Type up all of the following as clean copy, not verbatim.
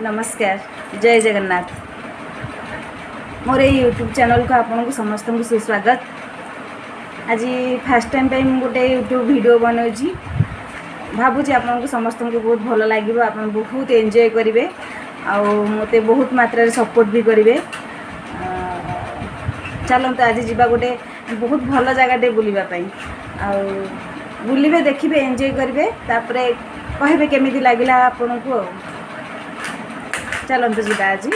ନମସ୍କାର, ଜୟ ଜଗନ୍ନାଥ। ମୋର ଏଇ ୟୁଟ୍ୟୁବ୍ ଚ୍ୟାନେଲ୍କୁ ଆପଣଙ୍କୁ ସମସ୍ତଙ୍କୁ ସୁସ୍ୱାଗତ। ଆଜି ଫାର୍ଷ୍ଟ ଟାଇମ୍ ପାଇଁ ମୁଁ ଗୋଟେ ୟୁଟ୍ୟୁବ୍ ଭିଡ଼ିଓ ବନାଉଛି। ଭାବୁଛି ଆପଣଙ୍କୁ ସମସ୍ତଙ୍କୁ ବହୁତ ଭଲ ଲାଗିବ, ଆପଣ ବହୁତ ଏନ୍ଜୟ କରିବେ ଆଉ ମୋତେ ବହୁତ ମାତ୍ରାରେ ସପୋର୍ଟ ବି କରିବେ। ଚାଲନ୍ତୁ, ଆଜି ଯିବା ଗୋଟେ ବହୁତ ଭଲ ଜାଗାଟେ ବୁଲିବା ପାଇଁ। ଆଉ ବୁଲିବେ, ଦେଖିବେ, ଏନ୍ଜୟ କରିବେ, ତାପରେ କହିବେ କେମିତି ଲାଗିଲା ଆପଣଙ୍କୁ। ଆଉ ଚାଲନ୍ତୁ ଯିବା ଆଜି।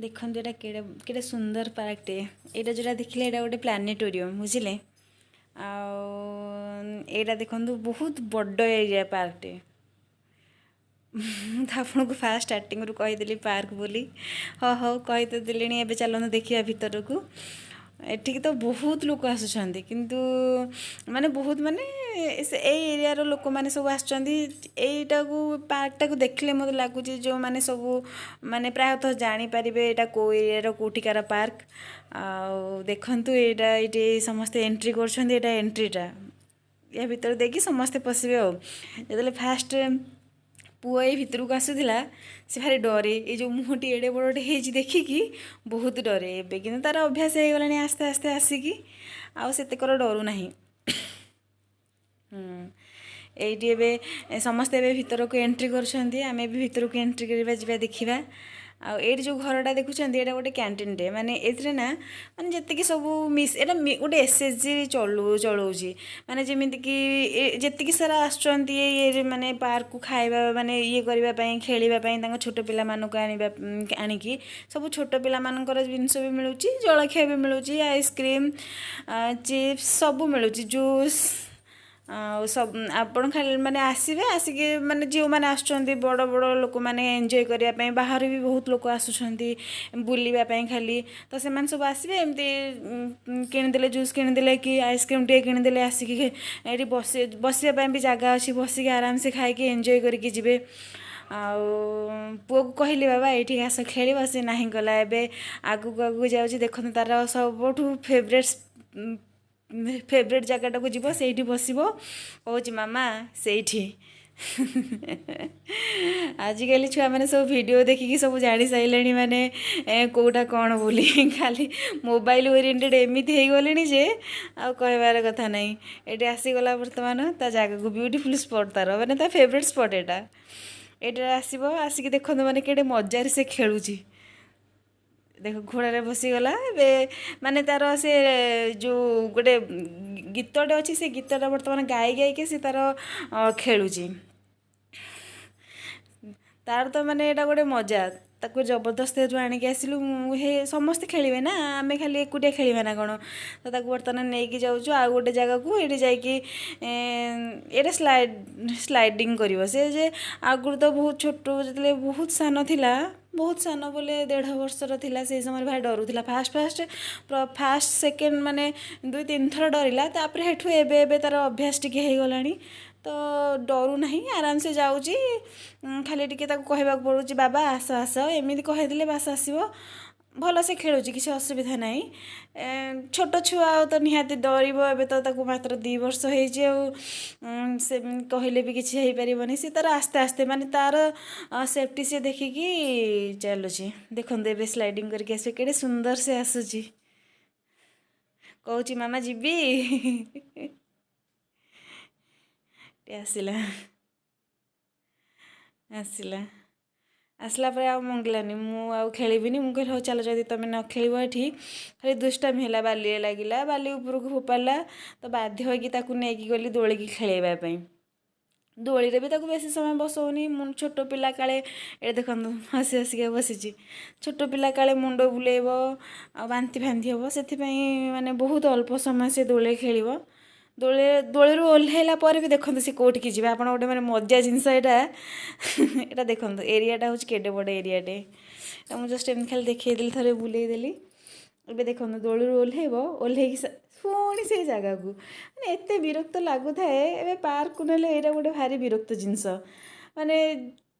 ଦେଖନ୍ତୁ, ଏଇଟା କେଡ଼େ କେଡ଼େ ସୁନ୍ଦର ପାର୍କଟେ। ଏଇଟା ଯେଉଁଟା ଦେଖିଲେ, ଏଇଟା ଗୋଟେ ପ୍ଲାନେଟୋରିୟମ୍, ବୁଝିଲେ? ଆଉ ଏଇଟା ଦେଖନ୍ତୁ, ବହୁତ ବଡ଼ ଏରିଆ ପାର୍କଟେ। ମୁଁ ତ ଆପଣଙ୍କୁ ଫାଷ୍ଟ ଷ୍ଟାର୍ଟିଂରୁ କହିଦେଲି ପାର୍କ ବୋଲି। ହଁ, ହଉ, କହି ତ ଦେଲିଣି। ଏବେ ଚାଲନ୍ତୁ ଦେଖିବା ଭିତରକୁ। ଏଠିକି ତ ବହୁତ ଲୋକ ଆସୁଛନ୍ତି, କିନ୍ତୁ ମାନେ ବହୁତ ମାନେ ସେ ଏଇ ଏରିଆର ଲୋକମାନେ ସବୁ ଆସୁଛନ୍ତି। ଏଇଟାକୁ, ପାର୍କଟାକୁ ଦେଖିଲେ ମୋତେ ଲାଗୁଛି ଯେଉଁମାନେ ସବୁ ମାନେ ପ୍ରାୟତଃ ଜାଣିପାରିବେ ଏଇଟା କେଉଁ ଏରିଆର, କେଉଁଠିକାର ପାର୍କ। ଆଉ ଦେଖନ୍ତୁ, ଏଇଟା ଏଇଠି ସମସ୍ତେ ଏଣ୍ଟ୍ରି କରୁଛନ୍ତି। ଏଇଟା ଏଣ୍ଟ୍ରିଟା, ୟା ଭିତରେ ଦେଇକି ସମସ୍ତେ ପଶିବେ। ଆଉ ଯେତେବେଳେ ଫାଷ୍ଟ ପୁଅ ଏଇ ଭିତରକୁ ଆସୁଥିଲା, ସେ ଭାରି ଡରେ। ଏଇ ଯେଉଁ ମୁହଁଟି ଏଡ଼େ ବଡ଼ଟେ ହେଇଛି, ଦେଖିକି ବହୁତ ଡରେ। ଏବେ କିନ୍ତୁ ତାର ଅଭ୍ୟାସ ହେଇଗଲାଣି ଆସ୍ତେ ଆସ୍ତେ ଆସିକି, ଆଉ ସେତେକର ଡରୁ ନାହିଁ। ଏଇଠି ଏବେ ସମସ୍ତେ ଏବେ ଭିତରକୁ ଏଣ୍ଟ୍ରି କରୁଛନ୍ତି। ଆମେ ବି ଭିତରକୁ ଏଣ୍ଟ୍ରି କରିବା, ଯିବା, ଦେଖିବା। ଆଉ ଏଇଠି ଯେଉଁ ଘରଟା ଦେଖୁଛନ୍ତି, ଏଇଟା ଗୋଟେ କ୍ୟାଣ୍ଟିନ୍ଟେ। ମାନେ ଏଥିରେ ନା ମାନେ ଯେତିକି ସବୁ ମିସ୍ ଏଇଟା ଗୋଟେ ଏସ୍ଏଚଜି ଚଳଉଛି। ମାନେ ଯେମିତିକି ଯେତିକି ସାରା ଆସୁଛନ୍ତି ଏଇ ମାନେ ପାର୍କକୁ ଖାଇବା, ମାନେ ଇଏ କରିବା ପାଇଁ, ଖେଳିବା ପାଇଁ, ତାଙ୍କ ଛୋଟ ପିଲାମାନଙ୍କୁ ଆଣିବା, ଆଣିକି ସବୁ ଛୋଟ ପିଲାମାନଙ୍କର ଜିନିଷ ବି ମିଳୁଛି, ଜଳଖିଆ ବି ମିଳୁଛି, ଆଇସ୍କ୍ରିମ୍, ଚିପ୍ସ ସବୁ ମିଳୁଛି, ଜୁସ୍ ଆଉ ସବୁ। ଆପଣ ଖାଲି ମାନେ ଆସିବେ, ଆସିକି ମାନେ ଯେଉଁମାନେ ଆସୁଛନ୍ତି, ବଡ଼ ବଡ଼ ଲୋକମାନେ ଏନ୍ଜୟ କରିବା ପାଇଁ, ବାହାରୁ ବି ବହୁତ ଲୋକ ଆସୁଛନ୍ତି ବୁଲିବା ପାଇଁ ଖାଲି। ତ ସେମାନେ ସବୁ ଆସିବେ, ଏମିତି କିଣିଦେଲେ, ଜୁସ୍ କିଣିଦେଲେ କି ଆଇସ୍କ୍ରିମ୍ ଟିକେ କିଣିଦେଲେ, ଆସିକି ଏଇଠି ବସିବା ପାଇଁ ବି ଜାଗା ଅଛି। ବସିକି ଆରାମସେ ଖାଇକି ଏନ୍ଜୟ କରିକି ଯିବେ। ଆଉ ପୁଅକୁ କହିଲି, "ବାବା, ଏଇଠିକି ଆସ, ଖେଳିବ।" ସେ ନାହିଁ କଲା। ଏବେ ଆଗକୁ ଆଗକୁ ଯାଉଛି। ଦେଖନ୍ତୁ, ତାର ସବୁଠୁ ଫେଭରେଟ୍ ଫେଭରେଟ୍ ଜାଗାଟାକୁ ଯିବ, ସେଇଠି ବସିବ। କହୁଛି, "ମାମା, ସେଇଠି।" ଆଜିକାଲି ଛୁଆମାନେ ସବୁ ଭିଡ଼ିଓ ଦେଖିକି ସବୁ ଜାଣି ସାରିଲେଣି, ମାନେ କେଉଁଟା କ'ଣ ବୋଲି। ଖାଲି ମୋବାଇଲ ଓରିଏଣ୍ଟେଡ଼ ଏମିତି ହେଇଗଲେଣି ଯେ ଆଉ କହିବାର କଥା ନାହିଁ। ଏଠି ଆସିଗଲା ବର୍ତ୍ତମାନ ତା ଜାଗାକୁ, ବ୍ୟୁଟିଫୁଲ୍ ସ୍ପଟ୍ ତାର, ମାନେ ତା ଫେଭରେଟ୍ ସ୍ପଟ୍ ଏଇଟା। ଏଇଟା ଆସିବ, ଆସିକି ଦେଖନ୍ତୁ, ମାନେ କେଡ଼େ ମଜାରେ ସେ ଖେଳୁଛି। ଦେଖ, ଘୋଡ଼ାରେ ବସିଗଲା ଏବେ। ମାନେ ତାର ସେ ଯେଉଁ ଗୋଟେ ଗୀତଟେ ଅଛି, ସେ ଗୀତଟା ବର୍ତ୍ତମାନ ଗାଇ ଗାଇକି ସେ ତାର ଖେଳୁଛି। ତାର ତ ମାନେ ଏଇଟା ଗୋଟେ ମଜା। ତାକୁ ଜବରଦସ୍ତ ଯେଉଁ ଆଣିକି ଆସିଲୁ, ମୁଁ ହେ ସମସ୍ତେ ଖେଳିବେ ନା, ଆମେ ଖାଲି ଏକୁଟିଆ ଖେଳିବା ନା କ'ଣ? ତ ତାକୁ ବର୍ତ୍ତମାନ ନେଇକି ଯାଉଛୁ ଆଉ ଗୋଟେ ଜାଗାକୁ। ଏଇଠି ଯାଇକି ଏଇଟା ସ୍ଲାଇଡ଼ିଂ କରିବ ସେ। ଯେ ଆଗରୁ ତ ବହୁତ ଛୋଟ, ଯେତେବେଳେ ବହୁତ ସାନ ଥିଲା, ବହୁତ ସାନ ବୋଲେ 1.5 ବର୍ଷର ଥିଲା, ସେଇ ସମୟରେ ଭାରି ଡରୁଥିଲା। ଫାଷ୍ଟ ଫାଷ୍ଟ, ଫାଷ୍ଟ ସେକେଣ୍ଡ, ମାନେ ଦୁଇ ତିନି ଥର ଡରିଲା। ତାପରେ ହେଠୁ ଏବେ ଏବେ ତାର ଅଭ୍ୟାସ ଟିକେ ହେଇଗଲାଣି, ତ ଡରୁ ନାହିଁ, ଆରାମସେ ଯାଉଛି। ଖାଲି ଟିକେ ତାକୁ କହିବାକୁ ପଡ଼ୁଛି, "ବାବା, ଆସ ଆସ।" ଏମିତି କହିଦେଲେ ବାସ୍ ଆସିବ। ଭଲସେ ଖେଳୁଛି, କିଛି ଅସୁବିଧା ନାହିଁ। ଛୋଟ ଛୁଆ ଆଉ ତ ନିହାତି ଡରିବ। ଏବେ ତ ତାକୁ ମାତ୍ର 2 ବର୍ଷ ହେଇଛି। ଆଉ ସେ କହିଲେ ବି କିଛି ହେଇପାରିବନି। ସେ ତାର ଆସ୍ତେ ଆସ୍ତେ ମାନେ ତାର ସେଫ୍ଟି ସେ ଦେଖିକି ଚାଲୁଛି। ଦେଖନ୍ତୁ, ଏବେ ସ୍ଲାଇଡ଼ିଂ କରିକି ଆସିବ। କେଡ଼େ ସୁନ୍ଦର ସେ ଆସୁଛି। କହୁଛି, "ମାମା, ଯିବି।" ଆସିଲା, ଆସିଲା, ଆସିଲା ପରେ ଆଉ ମଙ୍ଗିଲାନି, "ମୁଁ ଆଉ ଖେଳିବିନି।" ମୁଁ କହିଲି, "ହଉ ଚାଲ, ଯଦି ତୁମେ ନ ଖେଳିବ।" ଏଠି ଖାଲି ଦୁଷ୍ଟାମି ହେଲା, ବାଲିରେ ଲାଗିଲା, ବାଲି ଉପରକୁ ଫୋପାଡ଼ିଲା। ତ ବାଧ୍ୟ ହୋଇକି ତାକୁ ନେଇକି ଗଲି ଦୋଳିକି ଖେଳେଇବା ପାଇଁ। ଦୋଳିରେ ବି ତାକୁ ବେଶୀ ସମୟ ବସଉନି ମୁଁ। ଛୋଟ ପିଲା କାଳେ, ଏ ଦେଖନ୍ତୁ, ହସି ହସିକା ବସିଛି। ଛୋଟ ପିଲା କାଳେ ମୁଣ୍ଡ ବୁଲେଇବ ଆଉ ବାନ୍ତି ଫାନ୍ତି ହେବ, ସେଥିପାଇଁ ମାନେ ବହୁତ ଅଳ୍ପ ସମୟ ସେ ଦୋଳିରେ ଖେଳିବ। ଦୋଳିରୁ ଓହ୍ଲେଇଲା ପରେ ବି ଦେଖନ୍ତୁ ସେ କେଉଁଠିକି ଯିବେ। ଆପଣ ଗୋଟେ ମାନେ ମଜା ଜିନିଷ ଏଇଟା। ଏଇଟା ଦେଖନ୍ତୁ, ଏରିଆଟା ହେଉଛି କେଡ଼େ ବଡ଼ ଏରିଆଟେ। ମୁଁ ଜଷ୍ଟ ଏମିତି ଖାଲି ଦେଖେଇଦେଲି, ଥରେ ବୁଲେଇଦେଲି। ଏବେ ଦେଖନ୍ତୁ, ଦୋଳିରୁ ଓହ୍ଲେଇବ, ଓହ୍ଲେଇକି ପୁଣି ସେଇ ଜାଗାକୁ। ମାନେ ଏତେ ବିରକ୍ତ ଲାଗୁଥାଏ। ଏବେ ପାର୍କକୁ ନେଲେ ଏଇଟା ଗୋଟେ ଭାରି ବିରକ୍ତ ଜିନିଷ। ମାନେ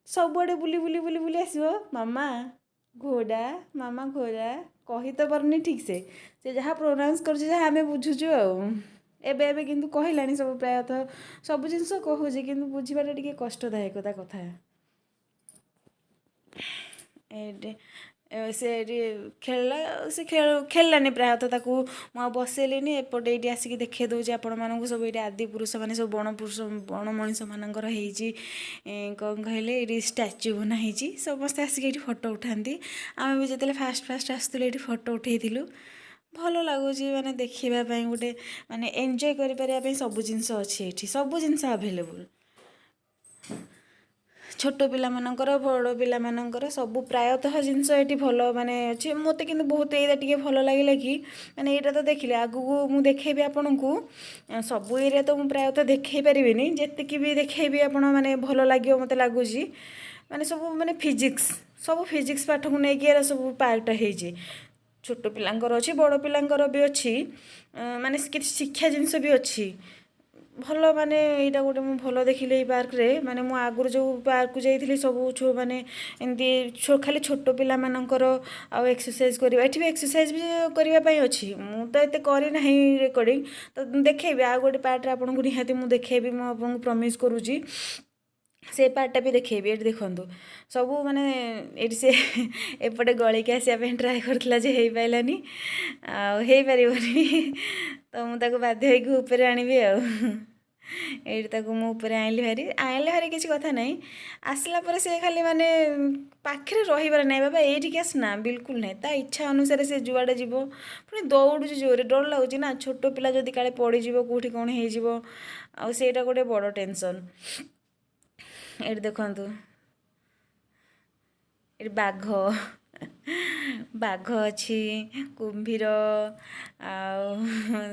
ସବୁଆଡ଼େ ବୁଲି ବୁଲି ବୁଲି ବୁଲି ଆସିବ, "ମାମା, ଘୋଡ଼ା, ମାମା, ଘୋଡ଼ା।" କହି ତ ପାରୁନି ଠିକ୍ ସେ। ସେ ଯାହା ପ୍ରୋନାଉନ୍ସ କରୁଛି, ଯାହା ଆମେ ବୁଝୁଛୁ। ଆଉ ଏବେ ଏବେ କିନ୍ତୁ କହିଲାଣି ସବୁ, ପ୍ରାୟତଃ ସବୁ ଜିନିଷ କହୁଛି, କିନ୍ତୁ ବୁଝିବାଟା ଟିକେ କଷ୍ଟଦାୟକ ତା କଥା। ଏଇଠି ସେ ଏଠି ଖେଳିଲା, ସେ ଖେଳିଲାନି ପ୍ରାୟତଃ, ତାକୁ ମୁଁ ଆଉ ବସେଇଲିନି। ଏପଟେ ଏଇଠି ଆସିକି ଦେଖେଇ ଦେଉଛି ଆପଣମାନଙ୍କୁ ସବୁ। ଏଇଠି ଆଦି ପୁରୁଷ ମାନେ ସବୁ ବଣ ପୁରୁଷ, ବଣ ମଣିଷମାନଙ୍କର ହେଇଛି। କ'ଣ କହିଲେ, ଏଇଠି ଷ୍ଟାଚ୍ୟୁ ବନା ହେଇଛି। ସମସ୍ତେ ଆସିକି ଏଇଠି ଫଟୋ ଉଠାନ୍ତି। ଆମେ ବି ଯେତେବେଳେ ଫାଷ୍ଟ ଫାଷ୍ଟ ଆସୁଥିଲୁ, ଏଇଠି ଫଟୋ ଉଠେଇଥିଲୁ। ଭଲ ଲାଗୁଛି ମାନେ ଦେଖିବା ପାଇଁ, ଗୋଟେ ମାନେ ଏନ୍ଜୟ କରିପାରିବା ପାଇଁ ସବୁ ଜିନିଷ ଅଛି ଏଇଠି, ସବୁ ଜିନିଷ ଆଭେଲେବୁଲ୍। ଛୋଟ ପିଲାମାନଙ୍କର, ବଡ଼ ପିଲାମାନଙ୍କର ସବୁ ପ୍ରାୟତଃ ଜିନିଷ ଏଠି ଭଲ ମାନେ ଅଛି। ମୋତେ କିନ୍ତୁ ବହୁତ ଏଇଟା ଟିକେ ଭଲ ଲାଗିଲା କି ମାନେ ଏଇଟା ତ ଦେଖିଲେ, ଆଗକୁ ମୁଁ ଦେଖେଇବି ଆପଣଙ୍କୁ। ସବୁ ଏରିଆ ତ ମୁଁ ପ୍ରାୟତଃ ଦେଖେଇ ପାରିବିନି, ଯେତିକି ବି ଦେଖେଇବି ଆପଣ ମାନେ ଭଲ ଲାଗିବ ମୋତେ ଲାଗୁଛି। ମାନେ ସବୁ ମାନେ ଫିଜିକ୍ସ, ସବୁ ଫିଜିକ୍ସ ପାଠକୁ ନେଇକି ଏରା ସବୁ ପାର୍କଟା ହେଇଛି। ଛୋଟ ପିଲାଙ୍କର ଅଛି, ବଡ଼ ପିଲାଙ୍କର ବି ଅଛି, ମାନେ କିଛି ଶିକ୍ଷା ଜିନିଷ ବି ଅଛି ଭଲ। ମାନେ ଏଇଟା ଗୋଟେ ମୁଁ ଭଲ ଦେଖିଲି ଏଇ ପାର୍କରେ। ମାନେ ମୁଁ ଆଗରୁ ଯେଉଁ ପାର୍କକୁ ଯାଇଥିଲି, ସବୁ ମାନେ ଏମିତି ଖାଲି ଛୋଟ ପିଲାମାନଙ୍କର ଆଉ ଏକ୍ସରସାଇଜ୍ କରିବା। ଏଠି ବି ଏକ୍ସରସାଇଜ୍ ବି କରିବା ପାଇଁ ଅଛି। ମୁଁ ତ ଏତେ କରିନାହିଁ ରେକର୍ଡ଼ିଂ, ତ ଦେଖେଇବି ଆଉ ଗୋଟେ ପାର୍ଟରେ ଆପଣଙ୍କୁ, ନିହାତି ମୁଁ ଦେଖେଇବି, ମୁଁ ଆପଣଙ୍କୁ ପ୍ରମିସ୍ କରୁଛି, ସେ ପାର୍ଟଟା ବି ଦେଖେଇବି। ଏଠି ଦେଖନ୍ତୁ ସବୁ ମାନେ ଏଇଠି ସେ ଏପଟେ ଗଳିକି ଆସିବା ପାଇଁ ଟ୍ରାଏ କରୁଥିଲା ଯେ ହେଇପାରିଲାନି ଆଉ ହେଇପାରିବନି, ତ ମୁଁ ତାକୁ ବାଧ୍ୟ ହେଇକି ଉପରେ ଆଣିବି। ଆଉ ଏଇଠି ତାକୁ ମୁଁ ଉପରେ ଆଣିଲି ଭାରି, ଆଣିଲେ ଭାରି, କିଛି କଥା ନାହିଁ। ଆସିଲା ପରେ ସେ ଖାଲି ମାନେ ପାଖରେ ରହିବାର ନାହିଁ, ବାବା ଏଇଠିକି ଆସ ନା, ବିଲକୁଲ ନାହିଁ। ତା ଇଚ୍ଛା ଅନୁସାରେ ସେ ଯୁଆଡ଼େ ଯିବ। ପୁଣି ଦୌଡ଼ୁଛି ଜୋରେ, ଡର ଲାଗୁଛି ନା, ଛୋଟ ପିଲା ଯଦି କାଳେ ପଡ଼ିଯିବ କେଉଁଠି, କ'ଣ ହେଇଯିବ, ଆଉ ସେଇଟା ଗୋଟେ ବଡ଼ ଟେନସନ୍। ଏଇଠି ଦେଖନ୍ତୁ, ଏଠି ବାଘ ଅଛି, କୁମ୍ଭୀର, ଆଉ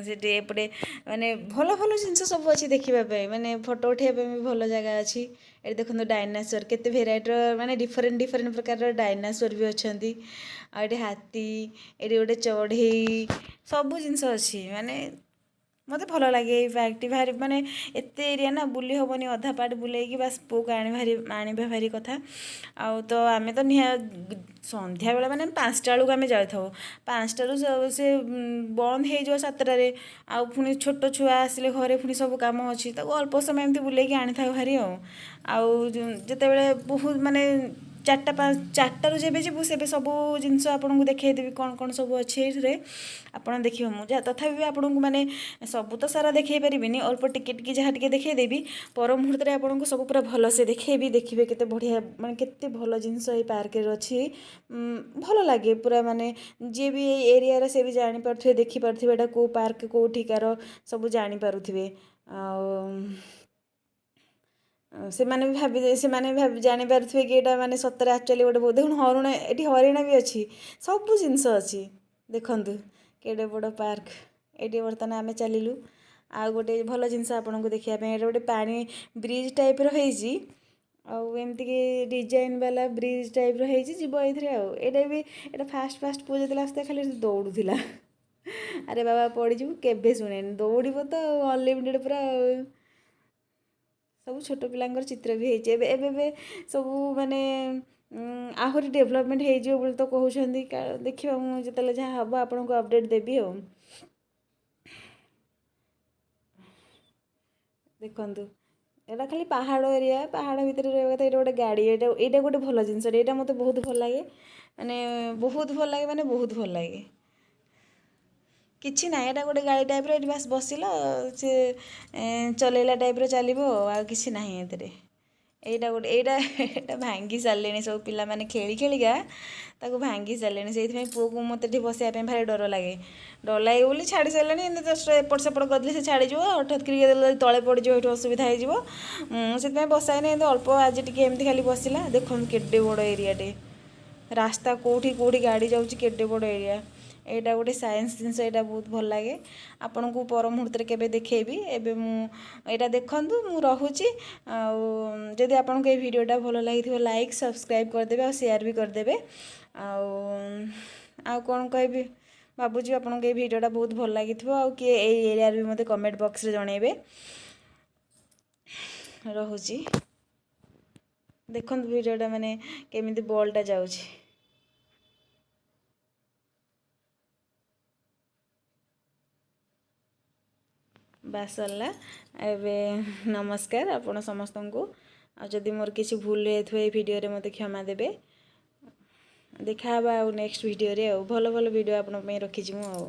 ସେଠି ଏପଟେ ମାନେ ଭଲ ଭଲ ଜିନିଷ ସବୁ ଅଛି ଦେଖିବା ପାଇଁ, ମାନେ ଫଟୋ ଉଠାଇବା ପାଇଁ ବି ଭଲ ଜାଗା ଅଛି। ଏଠି ଦେଖନ୍ତୁ ଡାଇନାସୋର, କେତେ ଭେରାଇଟିର, ମାନେ ଡିଫରେଣ୍ଟ ଡିଫରେଣ୍ଟ ପ୍ରକାରର ଡାଇନାସୋର ବି ଅଛନ୍ତି। ଆଉ ଏଠି ହାତୀ, ଏଠି ଗୋଟେ ଚଢ଼େଇ, ସବୁ ଜିନିଷ ଅଛି। ମାନେ ମୋତେ ଭଲ ଲାଗେ ଏଇ ପାର୍କଟି ଭାରି। ମାନେ ଏତେ ଏରିଆ ନା, ବୁଲି ହେବନି, ଅଧା ପାର୍ଟ ବୁଲେଇକି ବାସ୍ ପୁଅକୁ ଆଣି ଭାରି ଆଣିବା ଭାରି କଥା। ଆଉ ତ ଆମେ ତ ସନ୍ଧ୍ୟାବେଳେ ମାନେ 5ଟା ବେଳକୁ ଆମେ ଯାଇଥାଉ। 5ଟାରୁ ସେ ବନ୍ଦ ହେଇଯିବ 7ଟାରେ। ଆଉ ପୁଣି ଛୋଟ ଛୁଆ ଆସିଲେ ଘରେ ପୁଣି ସବୁ କାମ ଅଛି, ତାକୁ ଅଳ୍ପ ସମୟ ଏମିତି ବୁଲେଇକି ଆଣିଥାଉ ଭାରି। ଆଉ ଯେତେବେଳେ ବହୁତ ମାନେ 4ଟା 5, 4ଟାରୁ ଯେବେ ଯିବୁ, ସେବେ ସବୁ ଜିନିଷ ଆପଣଙ୍କୁ ଦେଖେଇଦେବି, କ'ଣ କ'ଣ ସବୁ ଅଛି ଏଇଥିରେ ଆପଣ ଦେଖିବେ। ମୁଁ ଯାହା ତଥାପି ବି ଆପଣଙ୍କୁ ମାନେ ସବୁ ତ ସାରା ଦେଖେଇ ପାରିବିନି, ଅଳ୍ପ ଟିକେ ଟିକେ ଯାହା ଟିକେ ଦେଖେଇଦେବି। ପର ମୁହୂର୍ତ୍ତରେ ଆପଣଙ୍କୁ ସବୁ ପୁରା ଭଲସେ ଦେଖେଇବି, ଦେଖିବେ କେତେ ବଢ଼ିଆ, ମାନେ କେତେ ଭଲ ଜିନିଷ ଏଇ ପାର୍କରେ ଅଛି। ଭଲ ଲାଗେ ପୁରା। ମାନେ ଯିଏ ବି ଏଇ ଏରିଆର ସେ ବି ଜାଣିପାରୁଥିବେ, ଦେଖିପାରୁଥିବେ, ଏଇଟା କେଉଁ ପାର୍କ, କେଉଁଠିକାର, ସବୁ ଜାଣିପାରୁଥିବେ। ଆଉ ସେମାନେ ବି ଭାବି ଜାଣିପାରୁଥିବେ କି ଏଇଟା ମାନେ ସତରେ ଆକ୍ଚୁଆଲି ଗୋଟେ ବହୁତ। ଦେଖନ୍ତୁ ହରିଣ, ଏଠି ହରିଣ ବି ଅଛି, ସବୁ ଜିନିଷ ଅଛି। ଦେଖନ୍ତୁ କେଡ଼େ ବଡ଼ ପାର୍କ। ଏଇଠି ବର୍ତ୍ତମାନ ଆମେ ଚାଲିଲୁ ଆଉ ଗୋଟେ ଭଲ ଜିନିଷ ଆପଣଙ୍କୁ ଦେଖିବା ପାଇଁ। ଏଇଟା ଗୋଟେ ପାଣି ବ୍ରିଜ୍ ଟାଇପ୍ର ହେଇଛି, ଆଉ ଏମିତିକି ଡିଜାଇନ୍ ବାଲା ବ୍ରିଜ୍ ଟାଇପ୍ର ହେଇଛି, ଯିବ ଏଇଥିରେ। ଆଉ ଏଇଟା ବି, ଏଇଟା ଫାଷ୍ଟ ଫାଷ୍ଟ ପୁଅ ଯେତେବେଳେ ଆସୁଥିଲା, ଖାଲି ଦୌଡ଼ୁଥିଲା। ଆରେ ବାବା ପଡ଼ିଯିବୁ, କେବେ ଶୁଣେନି, ଦୌଡ଼ିବ ତ ଅନଲିମିଟେଡ଼ ପୁରା। ସବୁ ଛୋଟ ପିଲାଙ୍କର ଚିତ୍ର ବି ହେଇଛି। ଏବେ ଏବେ ଏବେ ସବୁ ମାନେ ଆହୁରି ଡେଭଲପମେଣ୍ଟ ହେଇଯିବ ବୋଲି ତ କହୁଛନ୍ତି। ଦେଖିବା, ମୁଁ ଯେତେବେଳେ ଯାହା ହେବ ଆପଣଙ୍କୁ ଅପଡ଼େଟ୍ ଦେବି। ଆଉ ଦେଖନ୍ତୁ, ଏଇଟା ଖାଲି ପାହାଡ଼ ଏରିଆ, ପାହାଡ଼ ଭିତରେ ରହିବା କଥା। ଏଇଟା ଗୋଟେ ଗାଡ଼ି, ଏଇଟା ଗୋଟେ ଭଲ ଜିନିଷ, ଏଇଟା ମୋତେ ବହୁତ ଭଲ ଲାଗେ, ମାନେ ବହୁତ ଭଲ ଲାଗେ, ମାନେ ବହୁତ ଭଲ ଲାଗେ। କିଛି ନାହିଁ, ଏଇଟା ଗୋଟେ ଗାଡ଼ି ଟାଇପ୍ର, ଏଇଠି ବାସ୍ ବସିଲ, ସେ ଚଲେଇଲା ଟାଇପ୍ର ଚାଲିବ, ଆଉ କିଛି ନାହିଁ ଏଥିରେ। ଏଇଟା ଗୋଟେ, ଏଇଟା ଭାଙ୍ଗି ସାରିଲେଣି ସବୁ ପିଲାମାନେ, ଖେଳି ଖେଳିକା ତାକୁ ଭାଙ୍ଗି ସାରିଲେଣି। ସେଇଥିପାଇଁ ପୁଅକୁ ମୋତେ ଏଠି ବସିବା ପାଇଁ ଭାରି ଡର ଲାଗେ। ଡର ଲାଗେ ବୋଲି ଛାଡ଼ି ସାରିଲେଣି। ଏମିତି ଜଷ୍ଟ ଏପଟ ସେପଟ କରିଦେଲେ ସେ ଛାଡ଼ିଯିବ, ହଠାତ୍ କରି ତଳେ ପଡ଼ିଯିବ, ଏଇଠୁ ଅସୁବିଧା ହେଇଯିବ। ମୁଁ ସେଥିପାଇଁ ବସାଏନି। ଏମିତି ଅଳ୍ପ ଆଜି ଟିକେ ଏମିତି ଖାଲି ବସିଲା। ଦେଖନ୍ତୁ କେଡ଼େ ବଡ଼ ଏରିଆଟେ, ରାସ୍ତା କେଉଁଠି କେଉଁଠି ଗାଡ଼ି ଯାଉଛି, କେଡ଼େ ବଡ଼ ଏରିଆ। ଏଇଟା ଗୋଟେ ସାଇନ୍ସ ଜିନିଷ, ଏଇଟା ବହୁତ ଭଲ ଲାଗେ। ଆପଣଙ୍କୁ ପର ମୁହୂର୍ତ୍ତରେ କେବେ ଦେଖେଇବି, ଏବେ ମୁଁ ଏଇଟା ଦେଖନ୍ତୁ। ମୁଁ ରହୁଛି। ଆଉ ଯଦି ଆପଣଙ୍କୁ ଏଇ ଭିଡ଼ିଓଟା ଭଲ ଲାଗିଥିବ, ଲାଇକ୍ ସବସ୍କ୍ରାଇବ୍ କରିଦେବେ ଆଉ ସେୟାର ବି କରିଦେବେ। ଆଉ କ'ଣ କହିବି, ଭାବୁଛି ଆପଣଙ୍କୁ ଏଇ ଭିଡ଼ିଓଟା ବହୁତ ଭଲ ଲାଗିଥିବ। ଆଉ କିଏ ଏଇ ଏରିଆରେ ବି ମୋତେ କମେଣ୍ଟ ବକ୍ସରେ ଜଣେଇବେ। ରହୁଛି। ଦେଖନ୍ତୁ ଭିଡ଼ିଓଟା, ମାନେ କେମିତି ବଲ୍ଟା ଯାଉଛି। ବାସ୍ ସରିଲା। ଏବେ ନମସ୍କାର ଆପଣ ସମସ୍ତଙ୍କୁ। ଆଉ ଯଦି ମୋର କିଛି ଭୁଲ ହେଇଥିବ ଏଇ ଭିଡ଼ିଓରେ, ମୋତେ କ୍ଷମା ଦେବେ। ଦେଖା ହେବା ଆଉ ନେକ୍ସଟ ଭିଡ଼ିଓରେ। ଆଉ ଭଲ ଭଲ ଭିଡ଼ିଓ ଆପଣଙ୍କ ପାଇଁ ରଖିଛି ମୁଁ ଆଉ।